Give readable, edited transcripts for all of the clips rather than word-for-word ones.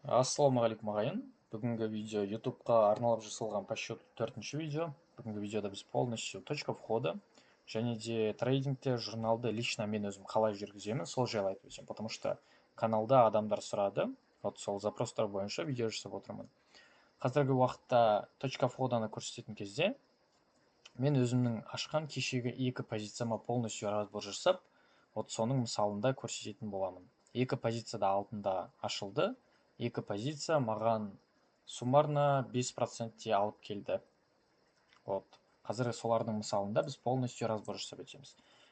Ассалаумағалейкум, ағайын! Бүгінгі видео Ютубқа арналып жасалған по счету төртінші видео. Бүгінгі видеода біз полностью точка входа және де трейдингте журналды лично мен өзім қалай жүргіземін, сол жайлы айтып өтемін, потому что каналда адамдар сұрады. Вот сол запростар бойынша видео жасап отырмын. Қазіргі уақытта точка входаны көрсететін кезде мен өзімнің ашқан кешегі екі позицияма полностью разбор жасап, вот соның мысалында көрсететін боламын. Екі позицияда алтында ашылды, екі позиция маған суммарно 5%-те алып келді. Вот қазір солардың мысалында біз полностью разбор жасап өтеміз.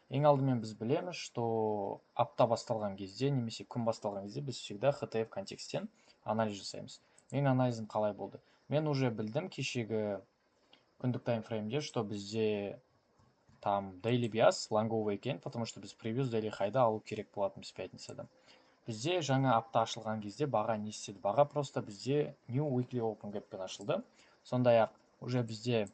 Ең алдымен біз білеміз, что апта басталған кезде немесе күн басталған кезде біз всегда HTF контексттен анализ жасаймыз. Менің анализім қалай болды? Мен уже білдім кешегі күндік таймфреймде, что бізде там daily bias лонговый екен, потому что біз previous daily хайды алу керек болатынбыз пятницада. Бізде жаңа апта ашылған кезде баға не істеді? Баға просто бізде new weekly open gap пен ашылды. Сондай ақ уже бізде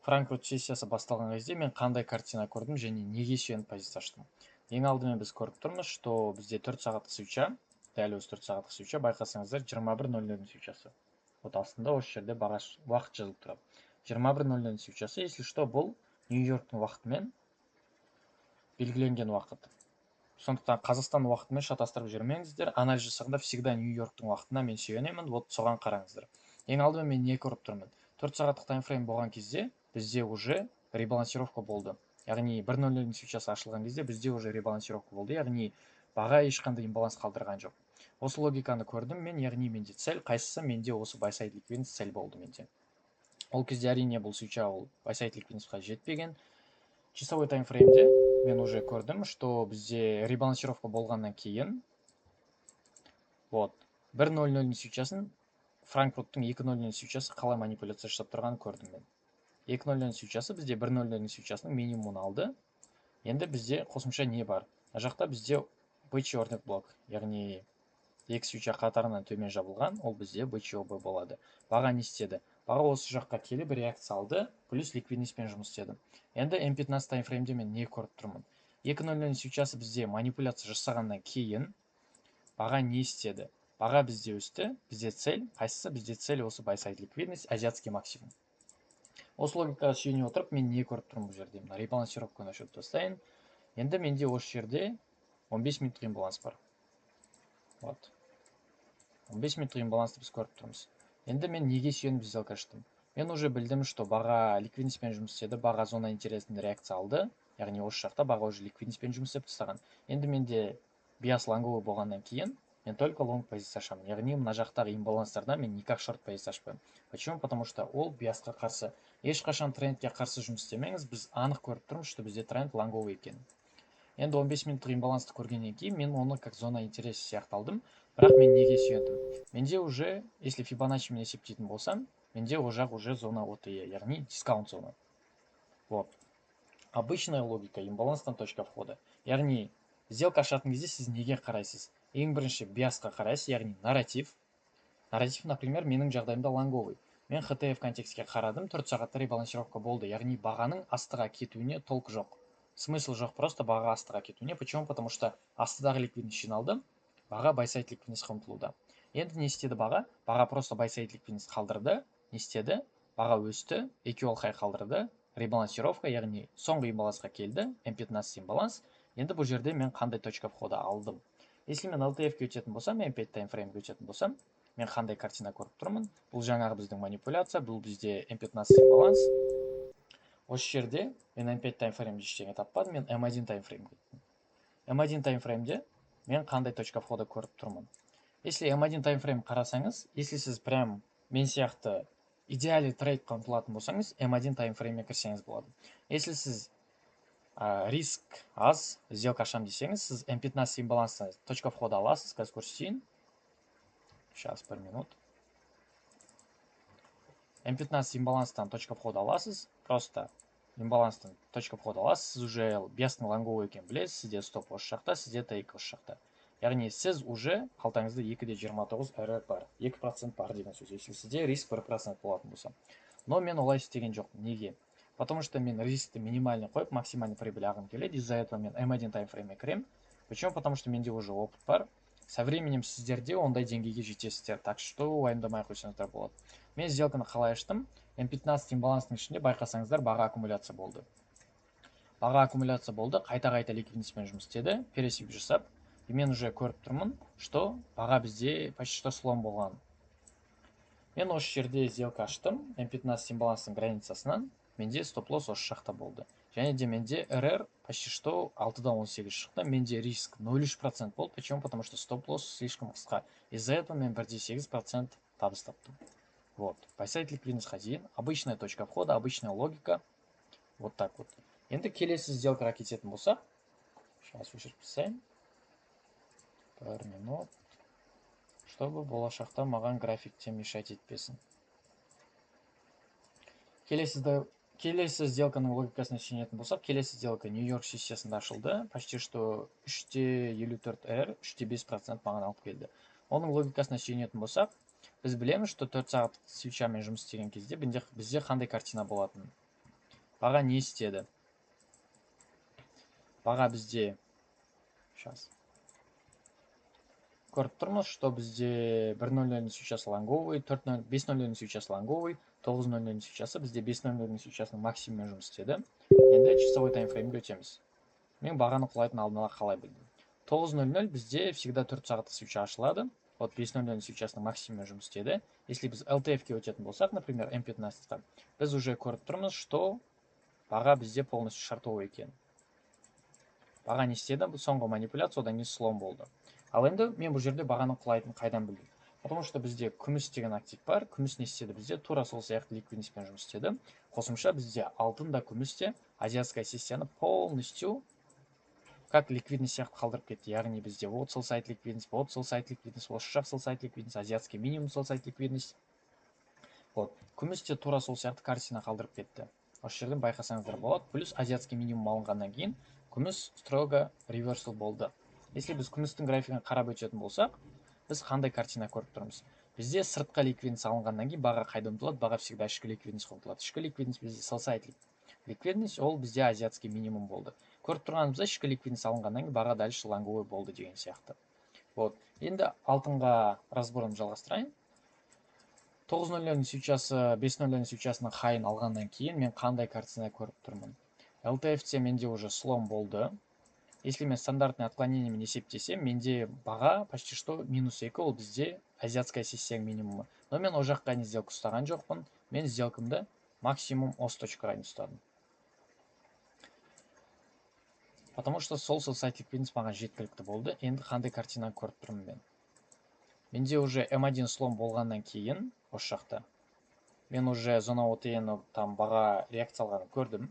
Франкфурт сессиясы басталған кезде мен қандай картина көрдім және неге сүйеніп позиция аштым? Ең алдымен біз көріп тұрмыз, что бізде 4 сағаттық свеча, дәл осы 4 сағаттық свеча, байқасаңыздар, 21:00-дің свечасы. Вот астында осы жерде баға, уақыт жазылып тұрады, 21:00-дің свечасы. Если что, бұл Нью Йорктың уақытымен белгіленген уақыт, сондықтан Қазақстан уақытымен шатастырып жүрмеңіздер. Анализ жасағанда всегда Нью Йорктың уақытына мен сүйенемін, вот соған қараңыздар. Ең алдымен мен не көріп тұрмын? 4 сағаттық таймфрейм болған кезде бізде уже ребалансировка болды, яғни 1:00-дің свечасы ашылған кезде бізде уже ребалансировка болды, яғни баға ешқандай имбаланс қалдырған жоқ. Осы логиканы көрдім мен, яғни менде цель қайсысы? Менде осы buy side ликвидность цель болды менде ол кезде. Әрине, бұл свеча ол buy side ликвидностьқа жетпеген. Часовой таймфреймде мен уже көрдім, что бізде ребалансировка болғаннан кейін, вот 1:00 свечасын, Франкфурттың 2:00 свечасы қалай манипуляция жасап тұрғанын көрдім мен. 2:00 свечасы бізде 1:00 свечасының минимумын алды. Енді бізде қосымша не бар? Мына жақта бізде бычий ордер блок, яғни екі свеча қатарынан төмен жабылған, ол бізде бычий ОБ болады. Баға не істеді? Баға осы жаққа келіп реакция алды, плюс ликвидностьпен жұмыс істеді. Енді М15 таймфреймде мен не көріп тұрмын? 2:00 свечасы бізде манипуляция жасағаннан кейін баға не істеді? Баға бізде өсті. Бізде цель қайсысы? Бізде цель осы buy side ликвидность, азиатский максимум. Осы логикаға сүйене отырып, мен не көріп тұрмын бұл жерде? Мына ребалансировканы өшіріп тастайын. Енді менде осы жерде 15 минуттық имбаланс бар. Вот 15 минуттық имбалансты біз көріп тұрмыз. Енді мен неге сүйеніп сделка аштым? Мен уже білдім, что баға ликвидностьпен жұмыс істеді, баға зона интересінде реакция алды, яғни осы жақта баға уже ликвидностьпен жұмыс істеп тастаған. Енді менде биас лонговый болғаннан кейін мен только лонг позиция ашамын, яғни мына жақтағы имбаланстардан мен никак шорт позиция ашпаймын. Почему? Потому что ол биасқа қарсы. Ешқашан трендке қарсы жұмыс істемеңіз. Біз анық көріп тұрмыз, что бізде тренд лонговый екен. Енді 15 минуттық имбалансты көргеннен кейін мен оны как зона интереса сияқты алдым. Бірақ мен неге сүйендім? Менде уже, если Фибоначчимен есептейтін болсам, менде ол жақ уже зона OTE, яғни дискаунт зона. Вот обычная логика имбаланстан точка входа. Яғни сделка ашатын кезде сіз неге қарайсыз? Ең бірінші биасқа қарайсыз, яғни нарратив. Нарратив, например, менің жағдайымда лонговый. Мен HTF контекстке қарадым, 4 сағатта ребалансировка болды, яғни бағаның астыға кетуіне толк жоқ, смысл жоқ просто баға астыға кетуіне. Почему? Потому что астыдағы ликвидность жиналды, баға buy side ликвидностьқа ұмтылуда. Енді не істеді баға? Баға просто buy side ликвидность қалдырды. Не істеді? Баға өсті, equal high қалдырды, ребалансировка, яғни соңғы имбалансқа келді, М15 имбаланс. Енді бұл жерде мен қандай точка входа алдым? Если мен LTF-ке өтетін болсам, М5 таймфреймге өтетін болсам, мен қандай картина көріп тұрмын? Бұл жаңағы біздің манипуляция, бұл бізде М15 имбаланс. Осы жерде мен М5 таймфреймде ештеңе таппадым, мен М1 таймфреймге өттім. М1 таймфреймде мен қандай точка входа көріп тұрмын? Если М1 таймфрейм қарасаңыз, если сіз прям мен сияқты идеальный трейдқа ұмтылатын болсаңыз, М1 таймфреймге кірсеңіз болады. Если сіз риск аз сделка ашамын десеңіз, сіз М15 имбаланстан точка входа аласыз. Қазір көрсетейін. Сейчас, бір минут. М15 имбаланстан точка входа аласыз, просто имбаланстан точка входа аласыз. Сіз уже биастың лонговый екенін білесіз, сізде стоп осы жақта, сізде тейк осы жақта, яғни сіз уже қалтаңызда 2,29 RR бар, 2% бар деген сөз, если сізде риск 1% болатын болса. Но мен олай істеген жоқпын. Неге? Потому что мен рискті минимальный қойып, максимальный прибыль алғым келеді. Из-за этого мен М1 таймфреймге кіремін. Почему? Потому что менде уже опыт бар. Со временем сіздер де ондай деңгейге жетесіздер, так что уайымдамай ақ қойсаңыздар болады. Мен сделканы қалай аштым? М15 имбаланстың ішінде, байқасаңыздар, баға аккумуляция болды. Баға аккумуляция болды, қайта-қайта ликвидностьпен жұмыс істеді, пересвип жасап, и мен уже көріп тұрмын, что баға бізде почти что слом болған. Мен осы жерде сделка аштым, М15 имбаланстың границасынан, менде стоп-лосс осы жақта болды. Және де менде РР почти что 6,18 шықты, менде риск 0,3% болды. Почему? Потому что стоп-лосс слишком қысқа. Из-за этого мен 1,8% табыс таптым. Вот, buy-side ликвидностьқа дейін, обычная точка входа, обычная логика. Вот так вот. Енді келесі сделкаға кететін болсақ, сейчас өшіріп тастайын. Бір минут. Чтобы болашақта маған графикте мешать етпесін. Келесі сделканың логикасына сүйенетін болсақ, келесі сделка Нью-Йорк сессиясында ашылды. Почти что 3,54 R, 3,5% маған алып келді. Оның логикасына сүйенетін болсақ, біз білеміз, что 4 сағаттық свечамен жұмыс істеген кезде бізде қандай картина болатынын. Баға не істеді? Баға бізде, сейчас көріп тұрмыз, что бізде 1.00 свечасы лонговый, 4.0, 5.00 свечасы лонговый, 9.00 свечасы бізде 5.00 свечасының максимуммен жұмыс істеді. Енді часовой таймфреймге өтеміз. Мен бағаны құлайтын алдын ала қалай білдім? 9.00 бізде всегда 4 сағаттық свеча ашылады. Вот 5.00 свечасының максимуммен жұмыс істеді. Если біз LTF-ке өтетін болсақ, например, М15-қа, біз уже көріп тұрмыз, что баға бізде полностью шортовый екен. Баға не істеді? Бұл соңғы манипуляция, одан кейін слом болды. Ал енді мен бұл жерде бағаның құлайтынын қайдан білдім? Потому что бізде күміс деген актив бар. Күміс не істеді? Бізде тура сол сияқты ликвидностьпен жұмыс істеді. Қосымша бізде алтын да, күміс те азиатская сессияны полностью как ликвидность сияқты қалдырып кетті. Яғни бізде вот sell side ликвидность, вот sell side ликвидность, осы жақ sell side ликвидность, азиатский минимум sell side ликвидность. Вот күміс те тура сол сияқты картина қалдырып кетті. Осы жерден байқасаңыздар болады. Плюс азиатский минимум алынғаннан кейін күміс строго реверсал болды. Если біз күмістің графигін қарап өтетін болсақ, біз қандай картина көріп тұрмыз? Бізде сыртқы ликвидность алынғаннан кейін баға қайда ұмтылады? Баға всегда ішкі ликвидностьқа ұмтылады. Ішкі ликвидность бізде sell side ликвидность, ол бізде азиатский минимум болды. Көріп тұрғанымыздай, ішкі ликвидность алынғаннан кейін баға дальше лонговой болды деген сияқты. Вот. Енді алтынға разборын жалғастырайын. 9.00 свечасы 5.00 свечасының хайын алғаннан кейін мен қандай картина көріп тұрмын? LTF-те менде уже слом болды. Если мен стандартный отклонениемен есептесем, менде баға почти что минус 2, ол бізде азиатская сессия минимумы. Но мен ол жаққа дейін сделка ұстаған жоқпын. Мен сделкамды максимум осы точкаға дейін ұстадым. Потому что сол sell side ликвидность маған жеткілікті болды. Енді қандай картинаны көріп тұрмын мен? Менде уже М1 слом болғаннан кейін осы жақта мен уже зона OTE-ні там баға реакция алғанын көрдім.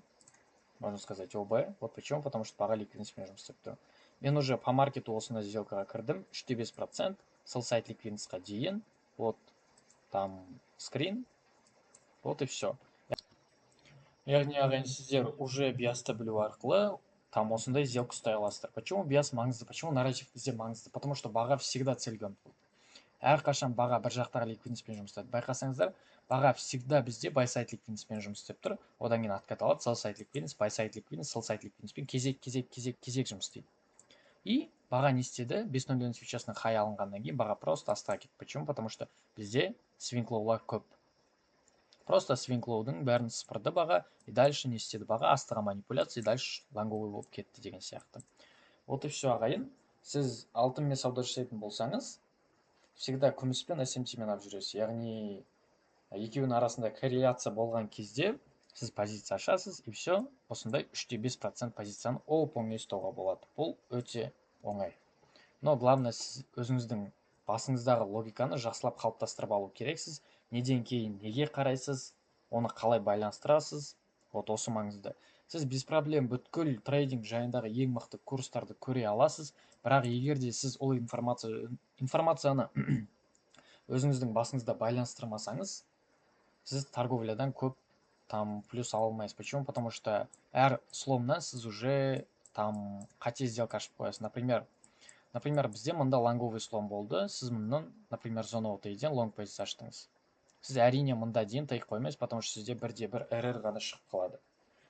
Можно сказать, ОБ. Вот почему? Потому что баға ликвидностьпен жұмыс істеп тұр. Мен уже по маркету осындай сделкаға кірдім. 3,5% sell side ликвидностьқа дейін. Вот там скрин. Вот и все. Яғни, ағайын, сіздер уже биасты білу арқылы там осындай сделка ұстай аласыздар. Почему биас маңызды? Почему нарратив бізде маңызды? Потому что баға всегда цельге ұмтылады. Әрқашан баға бір жақтағы ликвидностьпен жұмыс істейді. Байқасаңыздар, баға всегда бізде buy side ликвидностьпен жұмыс істеп тұр. Одан кейін откат алады, sell side ликвидность, buy side ликвидность, sell side ликвидностьпен кезек, кезек, кезек, кезек жұмыс істейді. И баға не істеді? 5.00 свечасының хай алынғаннан кейін баға просто астыға кетті. Почему? Потому что бізде свинг лоулар көп. Просто свинг лоудың бәрін сыпырды баға, и дальше не істеді баға? Астыға манипуляция, и дальше лонговый болып кетті деген сияқты. Вот и все, ағайын. Сіз алтынмен сауда жасайтын болсаңыз, всегда күміспен, SMT мен алып жүресіз. Яғни екеуінің арасында корреляция болған кезде сіз позиция ашасыз, и все, осындай 3,5% позицияны оп оңай ұстауға болады. Бұл өте оңай. Но главное, сіз өзіңіздің басыңыздағы логиканы жақсылап қалыптастырып алу керексіз. Неден кейін неге қарайсыз, оны қалай байланыстырасыз, вот осы маңызды. Сіз без проблем бүткіл трейдинг жайындағы ең мықты курстарды көре аласыз, бірақ егер де сіз ол информацияны өзіңіздің басыңызда байланыстырмасаңыз, сіз торговлядан көп там плюс ала алмайсыз. Почему? Потому что әр сломнан сіз уже там қате сделка ашып қоясыз. Например, бізде мында лонговый слом болды, сіз мұнан, например, зона OTE-ден лонг позиция аштыңыз. Сіз, әрине, мында дейін тейк қоймайсыз, потому что сізде бірде бір RR ғана шығып қалады.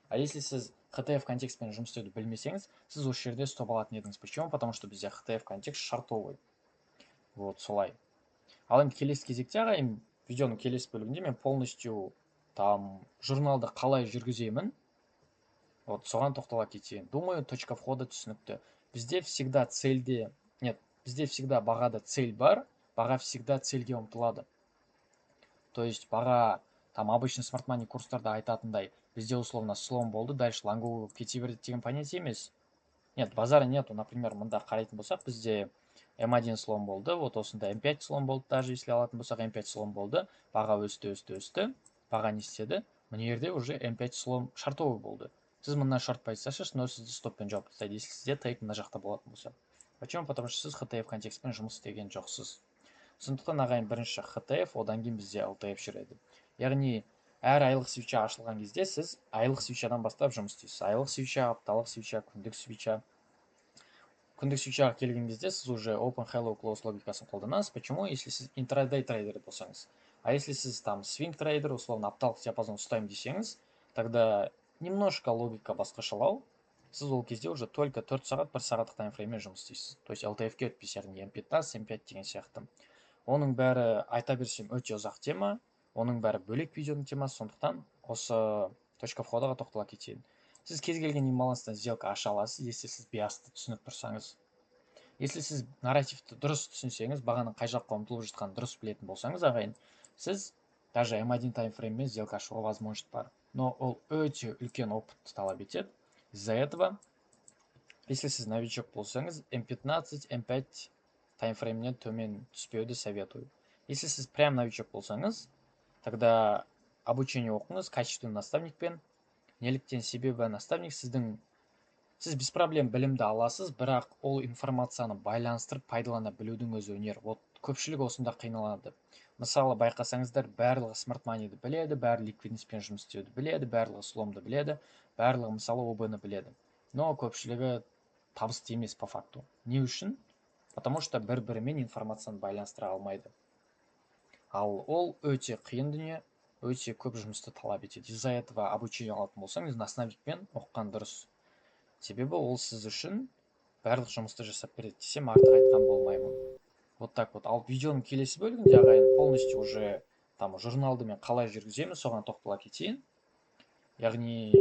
А если сіз HTF контекстпен жұмыс істеуді білмесеңіз, сіз осы жерде стоп алатын едіңіз. Почему? Потому что бізде HTF контекст шортовый. Вот солай. Ал енді келесі кезекте, ағайын, видеоның келесі бөлігінде мен полностью там журналды қалай жүргіземін, вот соған тоқтала кетейін. Думаю, точка входа түсінікті. Бізде всегда цельде, нет, бізде всегда бағада цель бар, баға всегда цельге ұмтылады. То есть баға там обычный смарт мани курстарда айтатындай, бізде условно слом болды, дальше лонговый болып кете береді деген понятие емес. Нет, базара нету. Например, мында қарайтын болсақ, бізде М1 слом болды, вот осында М5 слом болды, даже если алатын болсақ, М5 слом болды, баға өсті, өсті, өсті. Баға не істеді? Мына жерде уже М5 слом шортовый болды. Сіз мына шорт позиция ашасыз, но сізді стоппен жауып тастайды, если сізде тейк мына жақта болатын болса. Почему? Потому что сіз HTF контекстпен жұмыс істеген жоқсыз. Сондықтан, ағайын, бірінші HTF, одан кейін бізде LTF жүреді. Яғни әр айлық свеча ашылған кезде сіз айлық свечадан бастап жұмыс істейсіз: айлық свеча, апталық свеча, күндік свеча. Күндік свечаға келген кезде сіз уже open, high, low, close логикасын қолданасыз. Почему? Если сіз интрадей трейдер болсаңыз. А если сіз там свинг трейдер, условно апталық диапазон ұстаймын десеңіз, тогда немножко логика басқашалау. Сіз ол кезде уже только 4 сағат, 1 сағаттық таймфрейммен жұмыс істейсіз, то есть LTF-ке өтпейсіз, яғни М15, М5 деген сияқты. Оның бәрі айта берсем, өте ұзақ тема, оның бәрі бөлек видеоның темасы. Сондықтан осы точка входаға тоқтала кетейін. Сіз кез келген имбаланстан сделка аша аласыз, если сіз биасты түсініп тұрсаңыз, если сіз нарративті дұрыс түсінсеңіз, бағаның қай жаққа ұмтылып жатқанын дұрыс білетін болсаңыз, ағайын, сіз даже М1 таймфрейммен сделка ашуға возможность бар, но ол өте үлкен опытты талап етеді. Из-за этого, если сіз новичок болсаңыз, М15, М5 таймфреймнен төмен түспеуді советую. Если сіз прям новичок болсаңыз, тогда обучение оқыңыз качественный наставникпен. Неліктен? Себебі наставник сіздің, сіз без проблем білімді аласыз, бірақ ол информацияны байланыстырып пайдалана білудің өзі өнер. Вот көпшілік осында қиналады. Мысалы, байқасаңыздар, барлығы смарт маниді біледі, бәрі ликвидностьпен жұмыс істеуді біледі, барлығы сломды біледі, барлығы, мысалы, ОБ ны біледі, но көпшілігі табысты емес по факту. Не үшін? Потому что бір бірімен информацияны байланыстыра алмайды. Ал ол өте қиын дүние, өте көп жұмысты талап етеді. Из-за этого обучение алатын болсаңыз, наставникпен оқыған дұрыс, себебі ол сіз үшін барлық жұмысты жасап береді десем, артық айтқан болмаймын. Вот так вот. Ал видеоның келесі бөлігінде, ағайын, полностью уже там журналды мен қалай жүргіземін, соған тоқтала кетейін. Яғни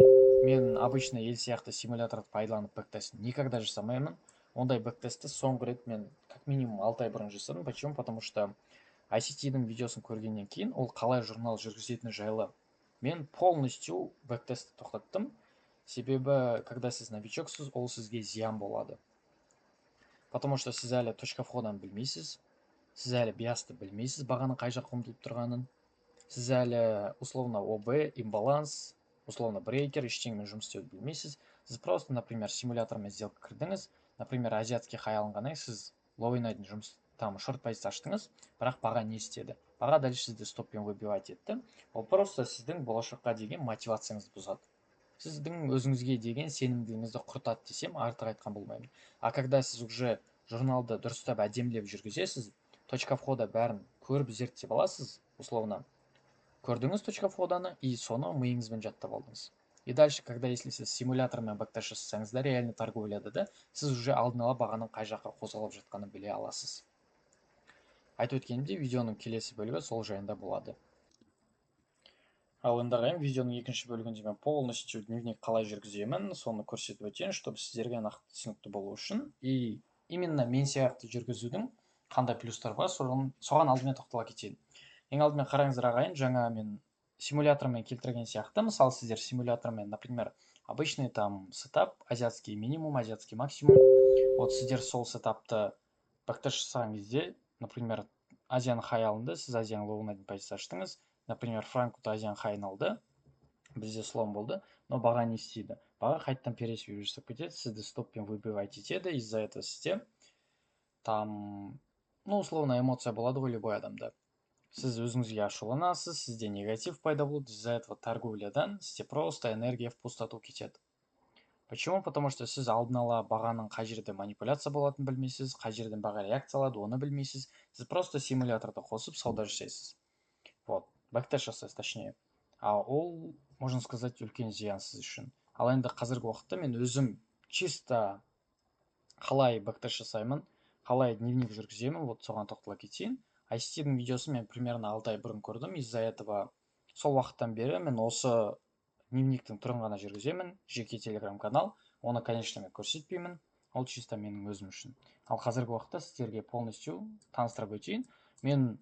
мен обычно ел сияқты симуляторды пайдаланып бэктест никогда жасамаймын. Ондай бэктестті соңғы рет мен как минимум 6 ай бұрын жасадым. Почему? Потому что ICT-дің видеосын көргеннен кейін, ол қалай журнал жүргізетіні жайлы, мен полностью бэктестті тоқтаттым. Себебі когда сіз новичоксыз, ол сізге зиян болады, потому что сіз әлі точка входаны білмейсіз, сіз әлі биасты білмейсіз, бағаның қай жаққа ұмтылып тұрғанын, сіз әлі условно ОБ, имбаланс, условно брейкер, ештеңемен жұмыс істеуді білмейсіз. Сіз просто, например, симулятормен сделка кірдіңіз, например, азиатский хай алынғаннан кейін сіз лоуын жұмыс там шорт позиция аштыңыз, бірақ баға не істеді? Баға дальше сізді стоппен выбивать етті. Ол просто сіздің болашаққа деген мотивацияңызды бұзады, сіздің өзіңізге деген сенімділігіңізді құртады десем, артық айтқан болмаймын. А когда сіз уже журналды дұрыстап, әдемілеп жүргізесіз, точка входа бәрін көріп, зерттеп аласыз, условно көрдіңіз точка входаны и соны миыңызбен жаттап алдыңыз, и дальше, когда если сіз симулятормен бэктест жасасаңыз да, реальный торговляда да сіз уже алдын ала бағаның қай жаққа қозғалып жатқанын біле аласыз. Айтып өткенімдей, видеоның келесі бөлігі сол жайында болады. Ал енді, ағайын, видеоның екінші бөлігінде мен полностью дневник қалай жүргіземін, соны көрсетіп өтейін, чтобы сіздерге нақты түсінікті болу үшін и именно мен сияқты жүргізудің қандай плюстары бар, соған алдымен тоқтала кетейін. Ең алдымен қараңыздар, ағайын, жаңа мен симулятормен келтірген сияқты, мысалы, сіздер симулятормен, например, обычный там сетап, азиатский минимум, азиатский максимум, вот сіздер сол сетапты бэктест жасаған кезде, например, Азияның хай алынды, сіз Азияның лоуына дейін позиция аштыңыз, например, Франкфурт Азияның хайын алды, бізде слом болды, но баға не істейді? Баға қайтадан пересвип жасап кетеді, сізді стоппен выбивать етеді. Из-за этого сізде там, ну, условно, эмоция болады ғой любой адамда, сіз өзіңізге ашуланасыз, сізде негатив пайда болады. Из-за этого торговлядан сізде просто энергия в пустоту кетеді. Почему? Потому что сіз алдын ала бағаның қай жерде манипуляция болатынын білмейсіз, қай жерден баға реакция алады, оны білмейсіз. Сіз просто симуляторды қосып сауда жасайсыз, вот бэктест жасайсыз, точнее. А ол, можно сказать, үлкен зиян сіз үшін. Ал енді қазіргі уақытта мен өзім чисто қалай бэктест жасаймын, Қалай дневник жүргіземін, вот соған тоқтала кетейін. ICT-дің видеосын мен примерно 6 ай бұрын көрдім. Из-за этого сол уақыттан бері мен осы дневниктің түрін ғана жүргіземін. Жеке телеграм канал, оны, конечно, мен көрсетпеймін, ол чисто менің өзім үшін. Ал қазіргі уақытта сіздерге полностью таныстырып өтейін. Мен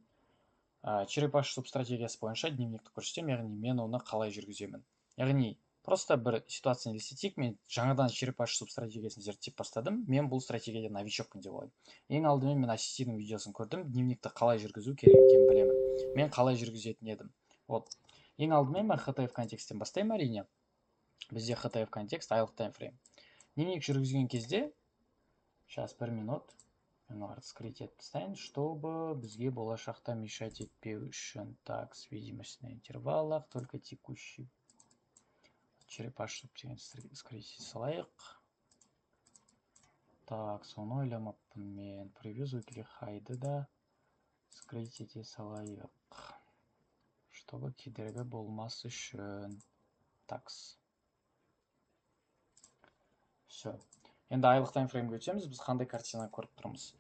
черепаший суп стратегиясы бойынша дневникті көрсетемін, яғни мен оны қалай жүргіземін. Яғни просто бір ситуацияны елестетейік: мен жаңадан черепаший суп стратегиясын зерттеп бастадым, мен бұл стратегияда новичокпын деп алайын. Ең алдымен мен ICT-дің видеосын көрдім, дневникті қалай жүргізу керек екенін білемін. Мен қалай жүргізетін едім? Вот, ең алдымен мен HTF контексттен бастаймын. Әрине, бізде HTF контекст, айлық таймфрейм. Дневник жүргізген кезде, сейчас, бір минут, мен оларды скрыть етіп тастайын, чтобы бізге болашақта мешать етпеу үшін. Так, с видимость на интервалах, только текущий. Черепаший суп деген скрыть салайық. Так, соны ойламаппын мен. Previous weekly хайды да скрыть ете салайық, чтобы кедергі болмас үшін. Такс, все. Енді айлық таймфреймге өтеміз. Біз қандай картина көріп тұрмыз?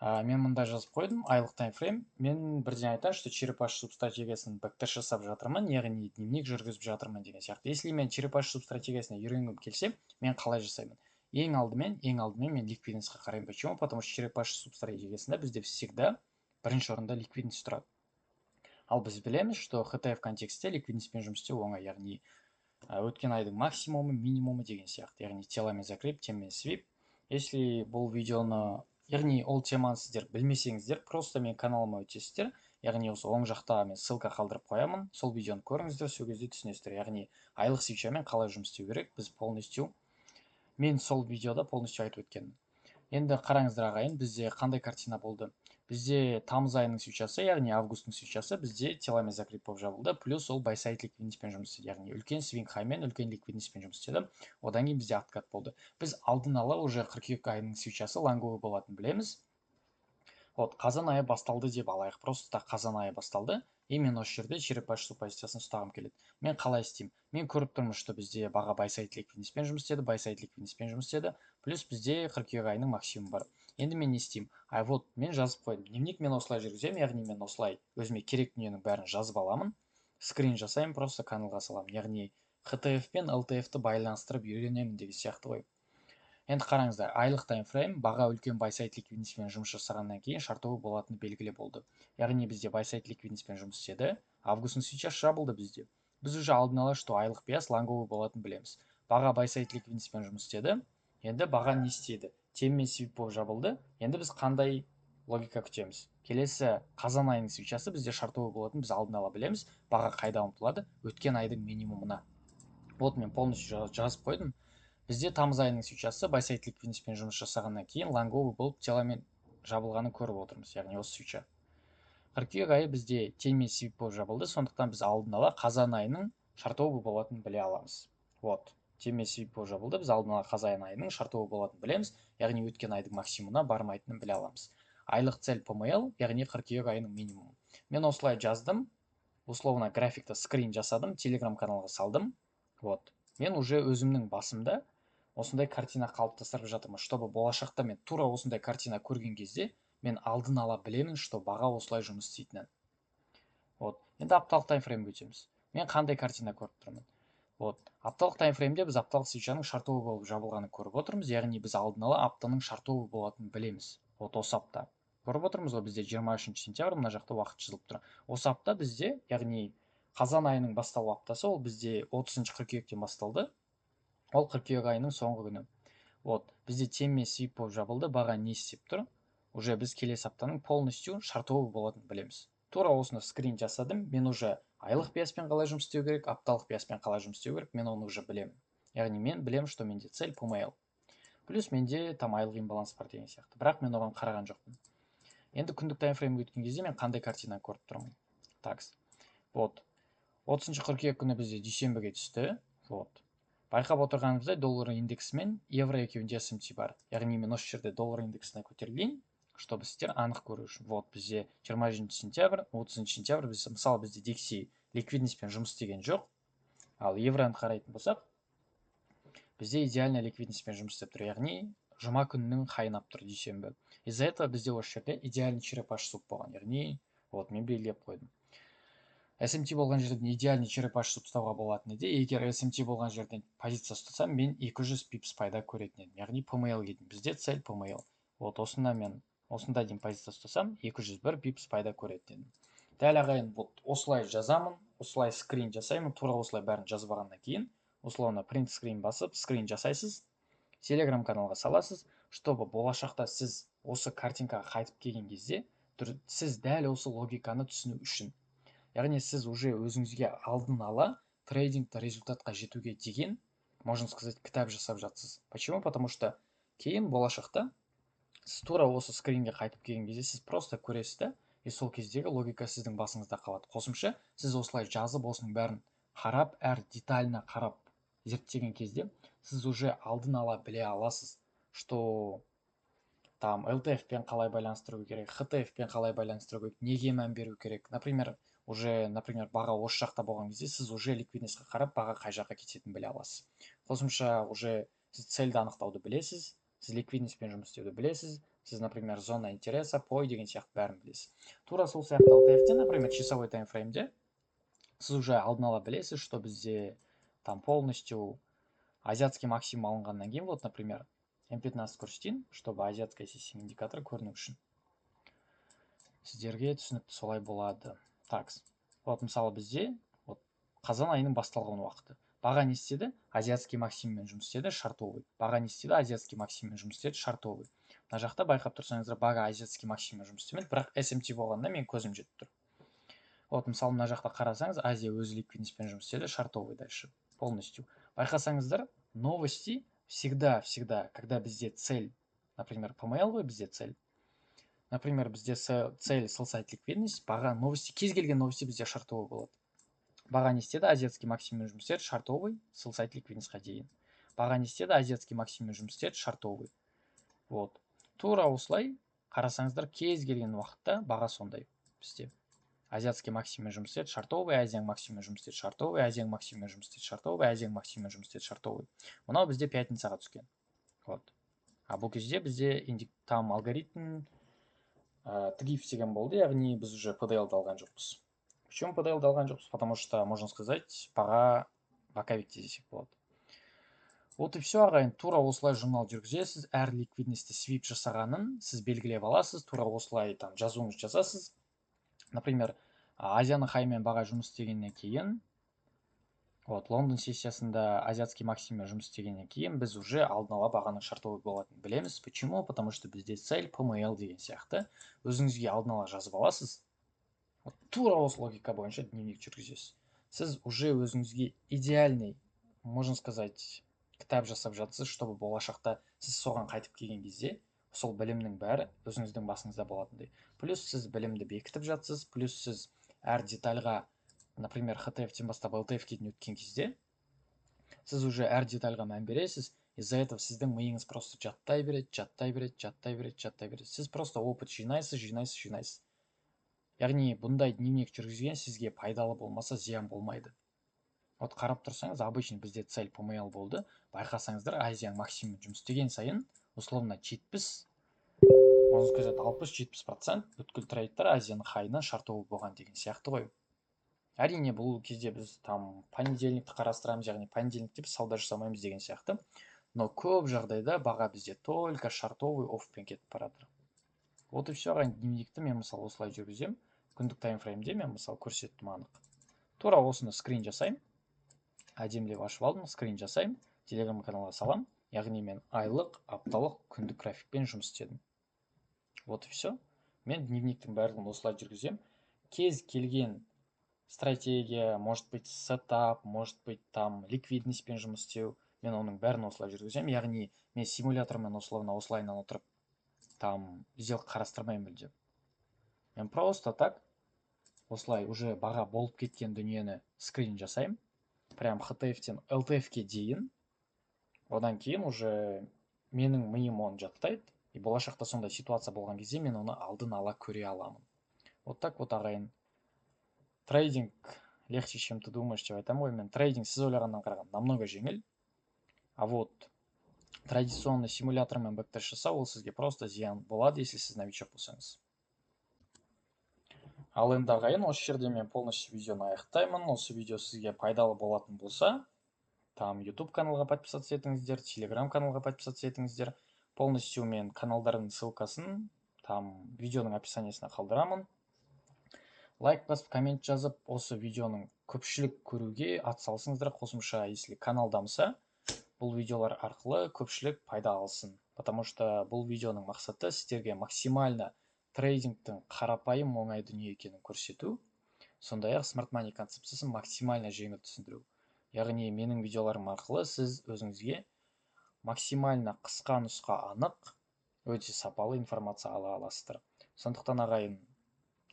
Мен мында жазып қойдым, айлық таймфрейм. Мен бірден айтайын, что черепаший суп стратегиясын бэктест жасап жатырмын, яғни дневник жүргізіп жатырмын деген сияқты. Если мен черепаший суп стратегиясына үйренгім келсе, мен қалай жасаймын? Ең алдымен мен ликвидностьқа қараймын. Почему? Потому что черепаший суп стратегиясында бізде всегда бірінші орында ликвидность тұрады. Ал біз білеміз, что HTF контекстте ликвидностьпен жұмыс істеу оңай, яғни өткен айдың максимумы, минимумы деген сияқты, яғни теламен закреп, темен свип. Если бұл видеоны, яғни ол теманы сіздер білмесеңіздер, просто мен каналыма өтесіздер, яғни осы оң жақта мен ссылка қалдырып қоямын, сол видеоны көріңіздер, сол кезде түсінесіздер, яғни айлық свечамен қалай жұмыс істеу керек. Біз полностью, мен сол видеода полностью айтып өткенмін. Енді қараңыздар, ағайын, бізде қандай картина болды? Бізде тамыз айының свечасы, яғни августтың свечасы бізде теламен закреп болып жабылды, плюс ол buy side ликвидностьпен жұмыс істеді, яғни үлкен свинг хаймен, үлкен ликвидностьпен жұмыс істеді. Одан кейін бізде откат болды. Біз алдын ала уже қыркүйек айының свечасы лонговый болатынын білеміз. Вот, қазан айы басталды деп алайық, просто так қазан айы басталды. И мен осы жерде черепаший суп позициясын ұстағым келеді. Мен қалай істеймін? Мен көріп тұрмын, что бізде баға buy side ликвидностьпен жұмыс істеді, buy side ликвидностьпен жұмыс істеді, плюс бізде қыркүйек айының максимумы бар. Енді мен не істеймін? Ай, вот, мен жазып қойдым. Дневник мен осылай жүргіземін, яғни мен осылай өзіме керек дүниенің бәрін жазып аламын, скрин жасаймын, просто каналға саламын, яғни HTF пен LTF ті байланыстырып үйренемін деген сияқты ғой. Енді қараңыздар, айлық таймфрейм. Баға үлкен buy side ликвидностьпен жұмыс жасағаннан кейін шортовый болатыны белгілі болды, яғни бізде buy side ликвидностьпен жұмыс істеді, августтың свечасы жабылды. Бізде, біз уже алдын ала, что айлық биас лонговый болатынын білеміз. Баға buy side ликвидностьпен жұмыс істеді. Енді баға не істеді? Темен свип болып жабылды. Енді біз қандай логика күтеміз? Келесі қазан айының свечасы бізде шортовый болатынын біз алдын ала білеміз. Баға қайда ұмтылады? Өткен айдың минимумына. Вот, мен полностью жазып қойдым. Бізде тамыз айының свечасы buy side ликвидностьпен жұмыс жасағаннан кейін лонговый болып теламен жабылғанын көріп отырмыз, яғни осы свеча. Қыркүйек айы бізде темен свип болып жабылды, сондықтан біз алдын ала қазан айының шортовый болатынын біле аламыз. Вот, темен свип болып жабылды, біз алдын ала қазан айының шортовый болатынын білеміз, яғни өткен айдың максимумына бармайтынын біле аламыз. Айлық цель PML, яғни қыркүйек айының минимумы. Мен осылай жаздым, условно графикті скрин жасадым, телеграм каналға салдым. Вот, мен уже өзімнің басымда осындай картина қалыптастырып жатырмын, чтобы болашақта мен тура осындай картина көрген кезде мен алдын ала білемін, что баға осылай жұмыс істейтінін. Вот, енді апталық таймфреймге өтеміз. Мен қандай картина көріп тұрмын? Вот, апталық таймфреймде біз апталық свечаның шортовый болып жабылғанын көріп отырмыз, яғни біз алдын ала аптаның шортовый болатынын білеміз. Вот, осы апта көріп отырмыз ғой, бізде 23 сентябрь, мына жақта уақыт жазылып тұр. Осы апта бізде, яғни қазан айының басталу аптасы, ол бізде 30 қыркүйектен басталды, ол қыркүйек айының соңғы күні. Вот, бізде темен свип болып жабылды. Баға не істеп тұр? Уже біз келесі аптаның полностью шортовый болатынын білеміз. Тура осыны скрин жасадым. Мен уже айлық биаспен қалай жұмыс істеу керек, апталық биаспен қалай жұмыс істеу керек, мен оны уже білемін. Яғни мен білемін, что менде цель PML, плюс менде там айлық имбаланс бар деген сияқты, бірақ мен оған қараған жоқпын. Енді күндік таймфреймге өткен кезде мен қандай картина көріп тұрмын? Такс, вот, 30 қыркүйек күні бізде дүйсенбіге түсті. Вот, байқап отырғанымыздай, доллар индексі мен евро екеуінде SMT бар. Яғни мен осы жерде доллар индексіне көтерілейін, чтобы сіздер анық көру үшін. Вот, бізде 27 сентябрь, 30 сентябрь, біз, мысалы, бізде DXY ликвидностьпен жұмыс істеген жоқ. Ал евроны қарайтын болсақ, бізде идеальный ликвидностьпен жұмыс істеп тұр, яғни Жұма күнінің хайын алып тұр, дүйсенбі. Из-за этого бізде осы жерде идеальный черепаший суп болған, яғни вот мен белгілеп қойдым. SMT болған жерден идеальный черепаший суп ұстауға болатын еді. Егер SMT болған жерден позиция ұстасам, мен 200 пипс пайда көретін едім, яғни PML деймін. Бізде цель PML. Вот осында мен осында дейін позиция ұстасам, 201 пипс пайда көретін едім. Дәл, ағайын, вот осылай жазамын, осылай скрин жасаймын. Тура осылай бәрін жазып алғаннан кейін, условно, print screen басып, скрин жасайсыз, Телеграм каналға саласыз, чтобы болашақта сіз осы картинкаға қайтып келген кезде сіз дәл осы логиканы түсіну үшін. Яғни сіз уже өзіңізге алдын ала трейдингті результатқа жетуге деген, можно сказать, кітап жасап жатсыз. Почему? Потому что кейін болашақта сіз тура осы скринге қайтып келген кезде сіз просто көресіз да, и сол кездегі логика сіздің басыңызда қалады. Қосымша сіз осылай жазып, осының бәрін қарап, әр деталіне қарап зерттеген кезде сіз уже алдын ала біле аласыз, что там LTF пен қалай байланыстыру керек, HTF пен қалай байланыстыру керек, неге мән беру керек. Например, уже, например, баға осы жақта болған кезде сіз уже ликвидностьқа қарап, баға қай жаққа кететінін біле аласыз. Қосымша уже сіз цельді анықтауды білесіз, сіз ликвидностьпен жұмыс істеуді білесіз, сіз, например, зона интереса, POI деген сияқты бәрін білесіз. Тура сол сияқты LTF-те, например, часовой таймфреймде сіз уже алдын ала білесіз, что бізде там полностью азиатский максимум алынғаннан кейін, вот, например, М15 көрсетейін, чтобы азиатская сессия индикаторы көріну үшін сіздерге түсінікті солай болады. Так вот, мысалы, бізде вот қазан айының басталған уақыты баға не істеді? Азиатский максимуммен жұмыс істеді, шортовый. Баға не істеді? Азиатский максимуммен жұмыс істеді, шортовый. Мына жақта байқап тұрсаңыздар, баға азиатский максимуммен жұмыс істемеді, бірақ SMT болғанда мен көзім жетіп тұр. Вот, мысалы, мына жақта қарасаңыз, Азия өзі ликвидностьпен жұмыс істеді, шортовый. Дальше полностью байқасаңыздар, новости всегда, всегда, когда бізде цель, например, PML ғой бізде цель, например, бізде цель sell side ликвидность, баға новости, кез келген новости бізде шортовый болады. Баға не істеді? Азиатский максимуммен жұмыс істеді, шортовый, sell side ликвидностьқа дейін. Баға не істеді? Азиатский максимуммен жұмыс істеді, шортовый. Вот тура осылай қарасаңыздар, кез келген уақытта баға сондай бізде: азиатский максимуммен жұмыс істеді, шортовый, Азияның максимуммен жұмыс істеді, шортовый, Азияның максимуммен жұмыс істеді, шортовый, Азияның максимуммен жұмыс істеді, шортовый. Мынау бізде пятницаға түскен. Вот, а бұл кезде бізде там алгоритм TGIF деген болды, яғни біз уже PDL-ді алған жоқпыз. Почему PDL-ді алған жоқпыз? Потому что, можно сказать, баға боковикте десек болады. Вот и все, ағайын. Тура осылай журнал жүргізесіз. Әр ликвидностьті свип жасағанын сіз белгілеп аласыз, тура осылай там жазуыңызды жазасыз. Например, Азияның хаймен баға жұмыс істегеннен кейін, вот Лондон сессиясында азиатский максимуммен жұмыс істегеннен кейін біз уже алдын ала бағаның шортовый болатынын білеміз. Почему? Потому что бізде цель PML деген сияқты өзіңізге алдын ала жазып аласыз. Вот тура осы логика бойынша дневник жүргізесіз. Сіз уже өзіңізге идеальный, можно сказать, кітап жасап жатсыз, чтобы болашақта сіз соған қайтып келген кезде сол білімнің бәрі өзіңіздің басыңызда болатындай. Плюс сіз білімді бекітіп жатсыз, плюс сіз әр детальға, например, HTF-тен бастап LTF-ке дейін өткен кезде сіз уже әр детальға мән бересіз. Из-за этого сіздің миыңыз просто жаттай береді, жаттай береді, жаттай береді, жаттай береді. Сіз просто опыт жинайсыз, жинайсыз, жинайсыз. Яғни бұндай дневник жүргізген сізге пайдалы болмаса, зиян болмайды. Вот қарап тұрсаңыз, обычно бізде цель PML болды. Байқасаңыздар, Азияның максимум жұмыс істеген сайын, условно, 70, можно сказать, 60-70% бүткіл трейдтер Азияның хайынан шортовый болған деген сияқты ғой. Әрине, бұл кезде біз там понедельникті қарастырамыз, яғни понедельникте біз сауда жасамаймыз деген сияқты, но көп жағдайда баға бізде только шортовый оффпен кетіп бара жатыр. Вот и все, ағайын. Дневникті мен, мысалы, осылай жүргіземін. Күндік таймфреймде мен, мысалы, көрсеттім анық. Тура осыны скрин жасаймын, әдемілеп ашып алдым, скрин жасаймын, Телеграм каналға саламын. Яғни мен айлық, апталық, күндік графикпен жұмыс істедім. Вот и все. Мен дневниктің барлығын осылай жүргіземін. Кез келген стратегия, может быть, сетап, может быть, там ликвидностьпен жұмыс істеу, мен оның бәрін осылай жүргіземін. Яғни мен симулятормен, условно, осылайынан отырып там сделка қарастырмаймын мүлдем. Мен просто так осылай уже баға болып кеткен дүниені скрин жасаймын, прям HTF-тен LTF-ке дейін. Одан кейін уже менің миым оны жаттайды, и болашақта сондай ситуация болған кезде мен оны алдын ала көре аламын. Вот так вот, ағайын. Трейдинг легче, чем ты думаешь, деп айтамын ғой мен. Трейдинг сіз ойлағаннан қарағанда намного жеңіл. А вот Традиционный симулятормен бэктест жасау ол сізге просто зиян болады, если сіз новичок болсаңыз. Ал енді, ағайын, осы жерде мен полностью видеоны аяқтаймын. Осы видео сізге пайдалы болатын болса, там YouTube каналға подписаться етіңіздер, Telegram каналға подписаться етіңіздер. Полностью мен каналдардың ссылкасын там видеоның описаниясына қалдырамын. Лайк басып, коммент жазып, осы видеоның көпшілік көруге атсалысыңыздар. Қосымша, если канал дамыса, бұл видеолар арқылы көпшілік пайда алсын, потому что бұл видеоның мақсаты сіздерге максимально трейдингтің қарапайым, оңай дүние екенін көрсету, сондай ақ smart money концепциясын максимально жеңіл түсіндіру. Яғни менің видеоларым арқылы сіз өзіңізге максимально қысқа нұсқа, анық, өте сапалы информация ала аласыздар. Сондықтан, ағайын,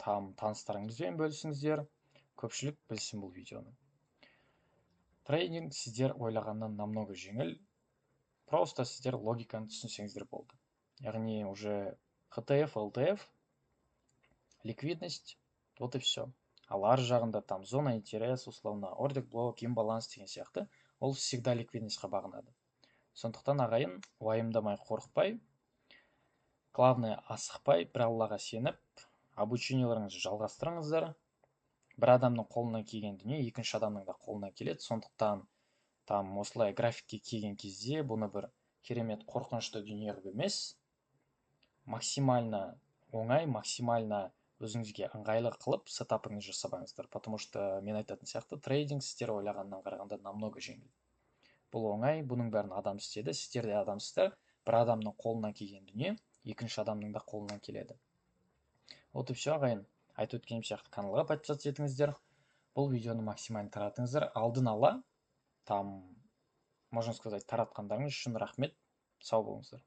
там таныстарыңызбен бөлісіңіздер, көпшілік білсін бұл видеоны. Трейдинг сіздер ойлағаннан намного жеңіл, просто сіздер логиканы түсінсеңіздер болды. Яғни уже HTF, LTF, ликвидность, вот и все. Ал ар жағында там зона интерес, условно ордер блок, имбаланс деген сияқты, ол всегда ликвидностьқа бағынады. Сондықтан, ағайын, уайымдамай, қорықпай, главное, асықпай, бір Аллаға сеніп, обучениелеріңізді жалғастырыңыздар. Бір адамның қолынан келген дүние екінші адамның да қолынан келеді. Сондықтан там осылай графикке келген кезде бұны бір керемет қорқынышты дүние қылып емес, максимально оңай, максимально өзіңізге ыңғайлы қылып сетапыңызды жасап алыңыздар, потому что мен айтатын сияқты, трейдинг сіздер ойлағаннан қарағанда намного жеңіл. Бұл оңай, бұның бәрін адам істеді, сіздер де адамсыздар. Бір адамның қолынан келген дүние екінші адамның да қолынан келеді. Вот и все, ағайын. Айтып өткенім сияқты, каналға подписаться етіңіздер, бұл видеоны максимально таратыңыздар. Алдын ала там, можно сказать, таратқандарыңыз үшін рахмет. Сау болыңыздар.